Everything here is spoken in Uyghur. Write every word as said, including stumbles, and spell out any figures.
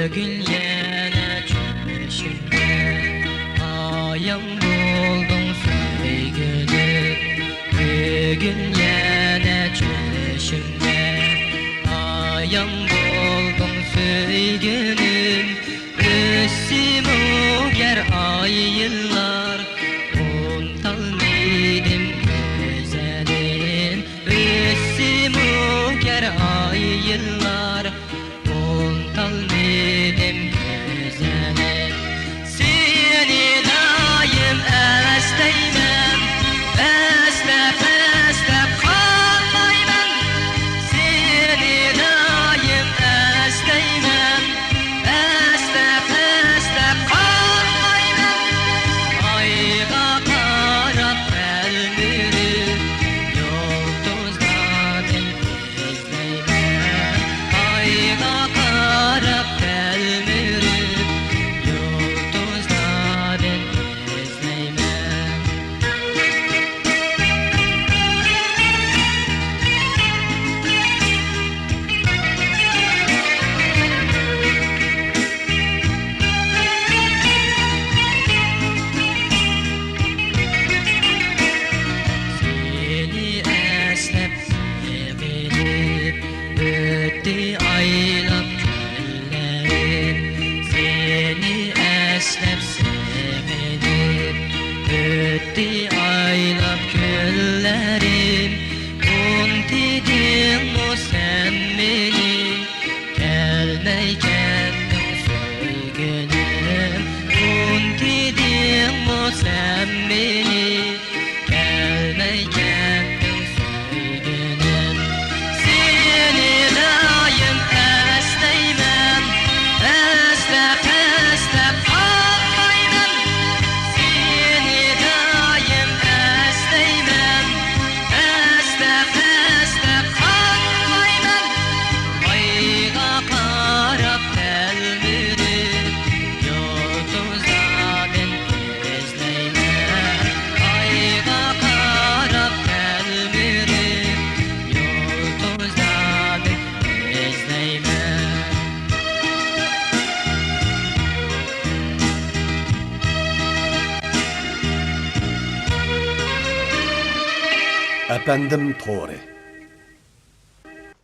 بۈگۈن يەنە چۈشۈمدە ئايان بولدۇڭ سۆيگۈلۈم. بۈگۈن يەنە چۈشۈمدە ئايان بولدۇڭ سۆيگۈلۈم. ئۆتسىمۇ گەر ئاي يىللار، ئۇنتالمىدىم گۈزەلىم. ئۆتسىمۇ گەر ئاي يىللار، ئۇنتالمىدىم گۈزەلىم. سېنى دائىم ئەسلەيمەن، ئەسلەپ، ئەسلەپ قالمايمەن. سېنى دائىم ئەسلەيمەن، ئەسلەپ، ئەسلەپ قالمايمەن. ئايغا قاراپ تەلمۈرۈپ، يۇلتۇزلاردىن ئىزدەيمەن. ئايغا قاراپ تەلمۈرۈپ، يۇلتۇزلاردىن ئىزدەيمەن. سېنى ئەسلەپ سېغىنىپ، ئۆتتى ئايلاپ كۈنلىرىم. سېنى ئەسلەپ سېغىنىپ، ئۆتتى ئايلاپ كۈنلىرىم. ئۇنتۇدۇڭمۇ سەن مېنى؟ كەلمەي كەتتىڭ سۆيگۈلۈم، ئۇنتۇدۇڭمۇ سەن مېنى؟ كەلمەي كەتتىڭ سۆيگۈلۈم. سېنى دائىم ئەسلەيمەن، ئەسلەپ، ئەسلەپ قالمايمەن. سېنى دائىم ئەسلەيمەن، ئەسلەپ، ئەسلەپ قالمايمەن. ئايغا قاراپ تەلمۈرۈپ، يۇلتۇزلاردىن ئىزدەيمەن. ئايغا قاراپ تەلمۈرۈپ، يۇلتۇزلاردىن ئىزدەيمەن. ئەپەندىم تورى.